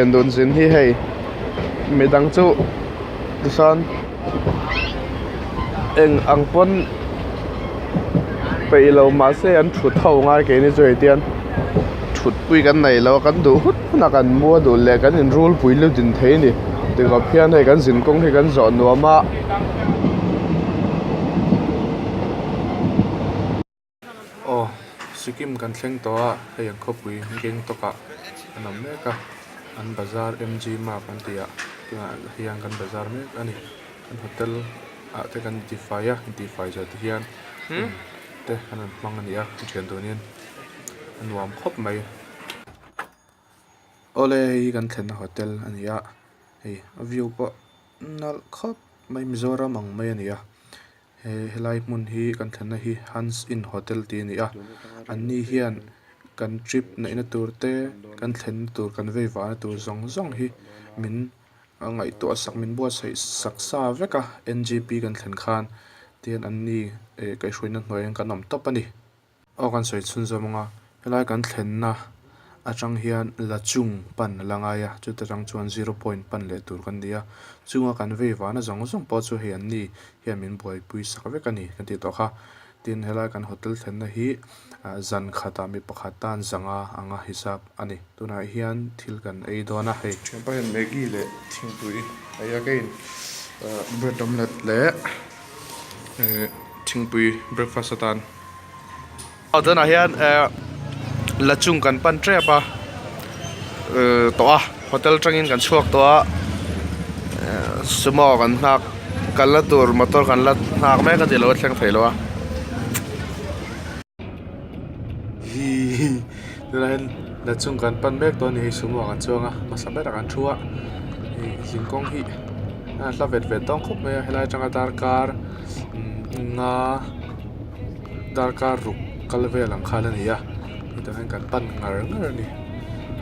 Dun zin hi hei midang chu tichuan eng ang pawn peih lo mahse an thut ho ngai keini chu hei tian thut pui kan nei lo a kan duh hut hunah kan mu a duh leh kan inrul pui lut din thei a ni tikhawp hian hei kan zinkawng hi kan zawh nuam a. Aw Sikkim kan thleng tawh a hei an khawpui Gangtok ah an awm mek a an bazar M G Marg an tih ah tunah hian kan bazar mek a ni an hotel ah te kan intifai a intifai zawh te hian hun te kan rawn hmang a ni a thian tunin a nuam khawp mai. Awle hei hi kan thlenna hotel a ni a hei a view pawh nalh khawp mai Mizoram ang mai a ni a. He helai hmun hi kan thlenna hi Hans Inn Hotel tih a ni a anni hian kan trip neihna tur te kan thlenna tur kan vei vahna tur zawng zawng hi min ngaihtuah sak min buatsaih sak sa vek a N G P kan thlen khan tihian anni eh kaihhruaina hnuaiah kan awm tawp a ni. Aw kan sawi chhunzawm ang a, helai kan thlenna atang hian la chung pan a la ngai a, chuta tang chuan zero point pan leh tur kan ni a, chunga kan vei vana zawng zawng pawh chu hei an ni hian min buaipui sak vek a ni kan tih tawh kha. Tin, helai kan hotel thlenna hi zan khatah mi pakhat tan zanga anga hisap a ni. Tunah hian thil kan ei dawn a hei. Thianpa hian Maggi leh thingpui a ei a, keiin bread omelette leh thingpui breakfast atan. Aw tunah hian eh la chung kan pan tep a eh tawh a hotel atangin kan chhuak tawh a eh sumo kan nghak kalna tur motor kan la nghak mek a tih loh a thleng thei lo a. Hihi tunah hian la chung kan pan mek tawh a ni hei sumo ah kan chuang a hmasa berah kan thu a ih zingkawng hi a hla vet vet dawn khawp mai a helai atanga darkar nga. Darkar ruk kal vel ang khan a ni a hetah hian kan pan ngar ngar a ni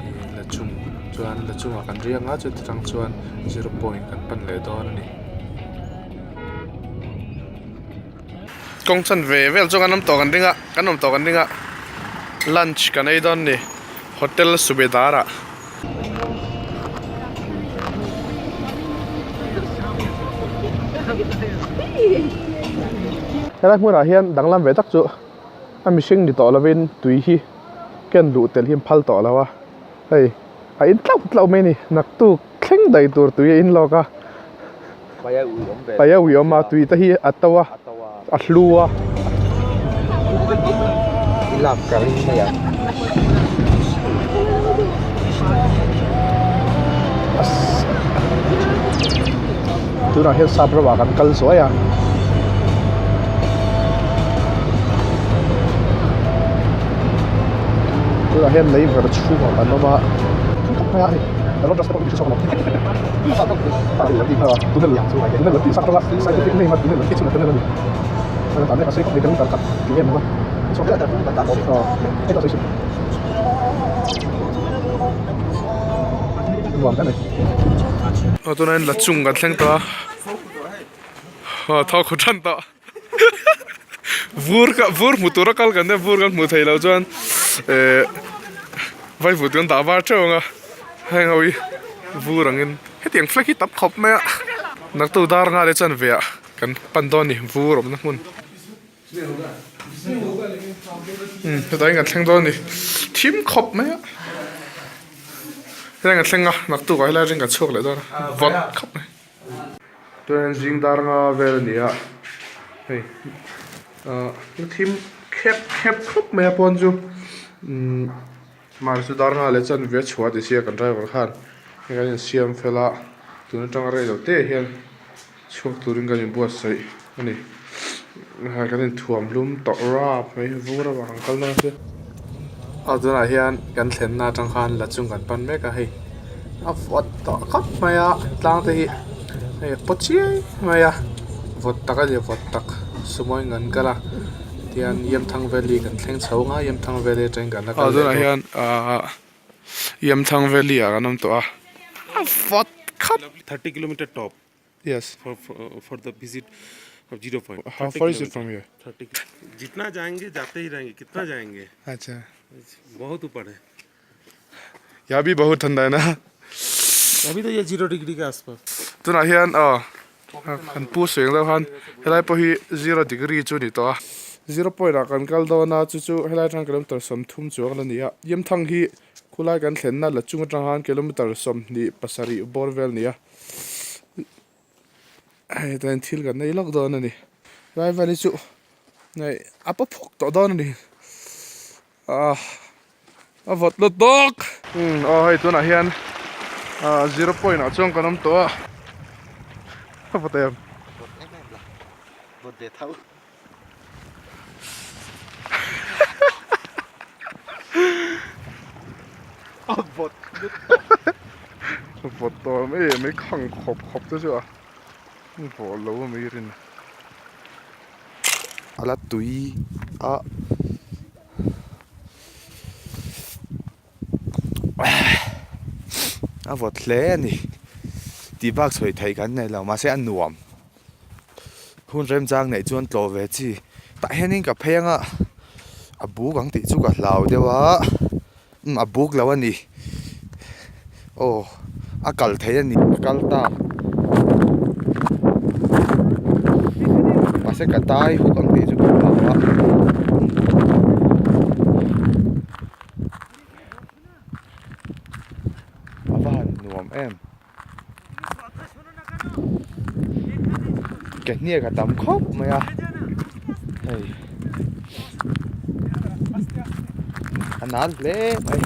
ih la chung chuan la chungah kan riak ang a chuti tang chuan zero point kan pan leh dawn a ni. Kawng chan ve vel chu kan awm tawh kan ring a kan awm tawh kan ring a lunch kan ei dawn a ni hotel Subedar ah. Helai hmunah hian danglam ve tak chu a mihring ni tawh lovin tui hi ken luh tel hi an phal tawh lo a hei a in tlauh tlauh mai a ni naktuk thleng daih tur tui a in lawk a paih a ui awm a tui te hi a to a a hlu a. Tunah hian sap ramah kan kal zuai a. Tunah hian lei ver chhungah kan awm a. Aw tunah hian la chung kan thleng tawh a aw thawk khaw tan tawh vur ka vur hmu tura kal kan nia vur kan hmuh theih loh chuan eh vaivut kan dah var teuh ang a heng ho hi vur angin hetiang flag hi tam khawp mai a naktuk dar nghal hi chuan veah kan pan dawn a ni vur awmna hmun. Umm hetah hian kan thleng dawn a ni thim khawp mai a helai kan thleng a naktuk ah helai atangin kan chhuak leh dawn a vawt khawp mai chuan zing dar nga vel a ni a hei ahh thim khep khep khawp mai a pawn chu umm mahni chu dar nga leh chuan ve chhuah ti sia kan driver khan hei kan insiam fel a tun atanga rei lo te hian. Chhuak turin kan inbuatsaih a ni. Hei kan inthuam hlum tawh rap mai vur avang an kal dawn sia. Aw tunah hian kan thlenna atang khan la chung kan pan mek a hei a vawt tawh khawp mai a tlang te hi hei a paw chiai mai a vawt tak a ni vawt tak sumo in kan kal a tihian Yamthang valley kan thleng chho ang a Yamthang valley atangin kan la kal leh dawn. Aw tunah hian ahh. Yamthang valley ah kan awm tawh a a vawt khap. 30 kilometer top. Yes. For, for, for the visit of zero point. How far is it from here? 30 जितना जाएंगे जाते ही रहेंगे कितना जाएंगे अच्छा बहुत ऊपर है यहाँ भी बहुत ठंडा है ना Tunah hian aw kan pu sawi ang deuh khan helai pawh hi zero degree chu a ni tawh a. Zero point ah kan kal dawn a chu chu helai atang kilometer 30 chuang la ni a. Yemthang hi khulai kan thlenna la chung atang khan kilometer 27 bawr vel a ni a. Hei hetah hian thil kan nei lawk dawn a ni. Helai vel hi chu hei a pa phuk tawh dawn a ni. Ah a vawt lut tawk. Umm aw hei tunah hian ah zero point ah chuan kan awm tawh a. A vawt em? Vawt em em la. Vawt ve tho. A vawt lut tawk. Vawt tawh em em mai khang khawp khawp te chu a vawh lo a mai rin. A la tui a a vawt hle a ni tih bak sawi theih kan nei lo mahse a nuam hun remchang neih chuan tlawh ve chi tah hianin ka phei anga a buk ang tih chu ka hlau deuh a umm a buk lo a ni aw a kal thei a ni a kal ta mahse ka tai huk ang tih chu ka hlau a a va han nuam em ke hniak a tam khawp mai a hei a nal hle mai.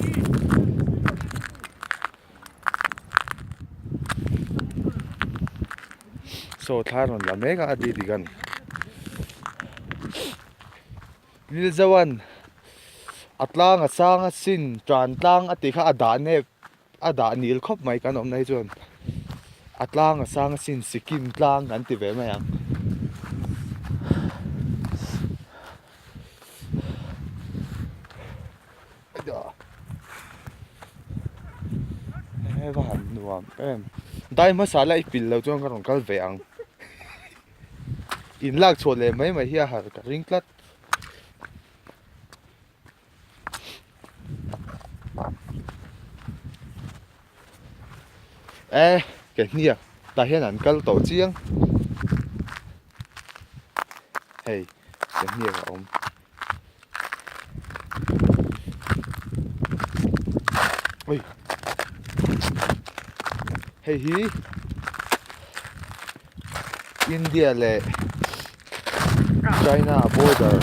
Saw thla rawn la mek a a dik a ni Lilzoan a tlang a sang a sin tan tlang a tih kha a dah nep a dah nil khawp mai kan awmna hi chuan a tlang a sang a sin Sikkim tlang kan ti ve mai ang. He va han nuam em dai hmasa la i pil lo chuan ka rawn kal ve ang in lak chhuah leh mai mai hi a har ka ring tlat. E ke hniak tah hian an kal tawh chiang hei ke hniak a awm. Ui hei hi India leh China border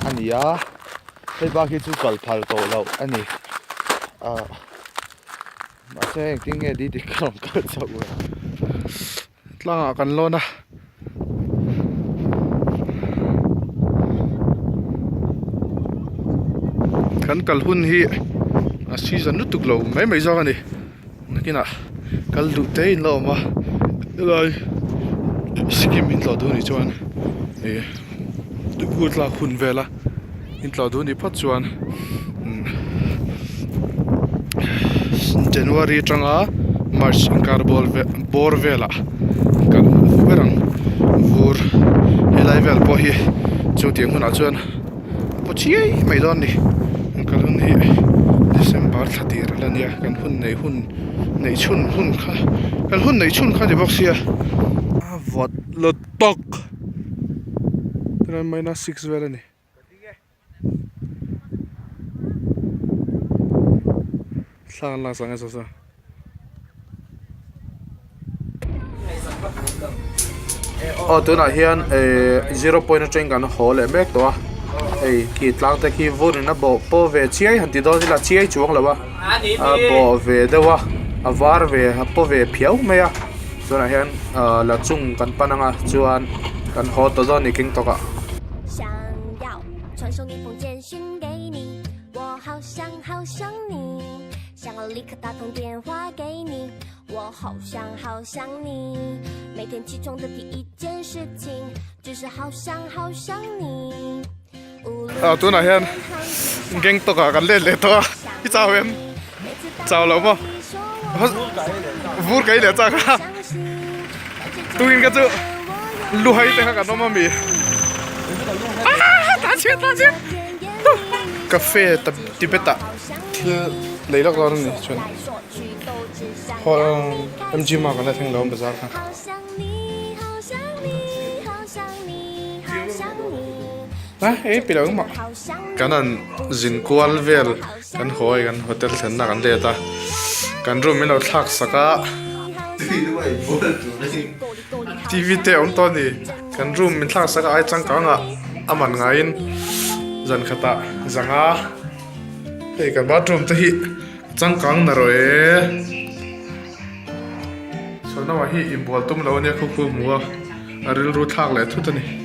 a ni a hei bak hi chu kal phal tawh loh a ni ah mahse engtin nge didi ka rawn kal chauh ve tlangah kan lawn a. Kan kal hun hi a season lutuk lo mai mai zawk a ni. Nakinah kal duh te in la awm a helai Sikkim in tlawh duh anih chuan ih tuikhur tlak hun vela in tlawh duh anih phawt chuan January atanga March inkar bawr bawr velah kan hmu ber ang vur helai vel pawh hi chu tiang hunah chuan. A paw chiai mai dawn a ni kan kal hun hi December thla tir a la nia kan hun neih hun neih chhun hun kha kan hun neih chhun kha a ni bawk sia a vawt lut tawk tunah minus six vel a ni. Thla an lak sang e sawsa. Aw tunah hian ehh zero point atangin kan haw leh mek tawh a hei khi tlang te khi vur in a bawh pawh ve chiai han ti dawn ila chiai chuang lo a a bawh ve deuh a a var ve a paw ve phiau mai a tunah hian ahh la chung kan pan anga chuan kan haw tawh dawn a ni keng tawk ah. Ah tunah hian Gangtok ah kan let leh tawh a i chau em chau lo maw vur kai leh chak a tukin ka chu luhai te kha kan awm ami ah ta chhiat ta chhiat cafe Tibet ah thil lei lawk dawn a ni chuan. MG Marg an la thleng lo ang bazar kha. A ei pi lo engmah. Kan han zin kual vel kan haw a kan hotel thlenna kan let a kan room min lo thlak sak a TV te a awm tawh a ni kan room min thlak sak a ai changkang ah a man ngaiin zan khatah zanga hei kan bathroom te hi a changkang na rawh e. Sawnama hi inbual tum lo a nia khu khu hmu a a rilru thlak leh thut a ni.